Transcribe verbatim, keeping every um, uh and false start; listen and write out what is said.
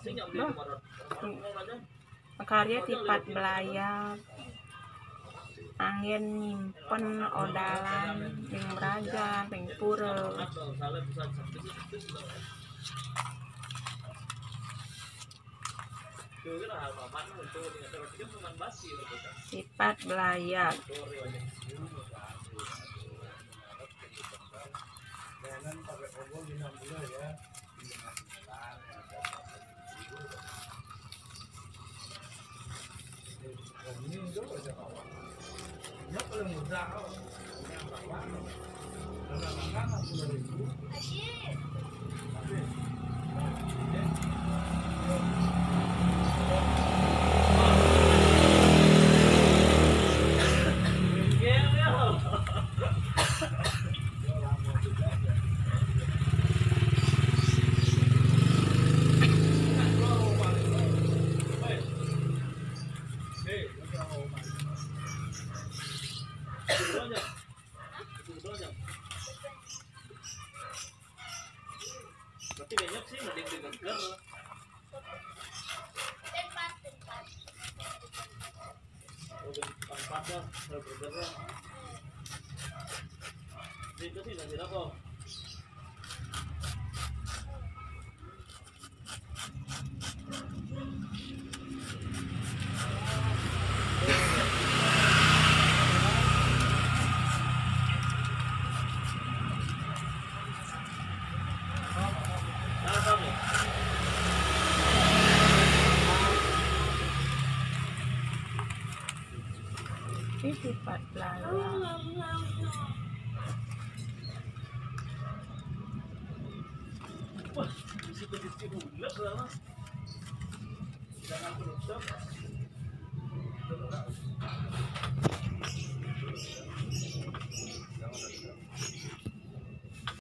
Loh, makarya tipat belayar. Anggen nyimpen odalan ring berajan, ring pura. Tipat belayar. Berarti banyak sih, mending digeger. Oh, empat dah, bergerak. Itu sih, nanti apa? Ini tipat belayar. Wah, bisa jadi ulet lah, Mas. Jangan penutup.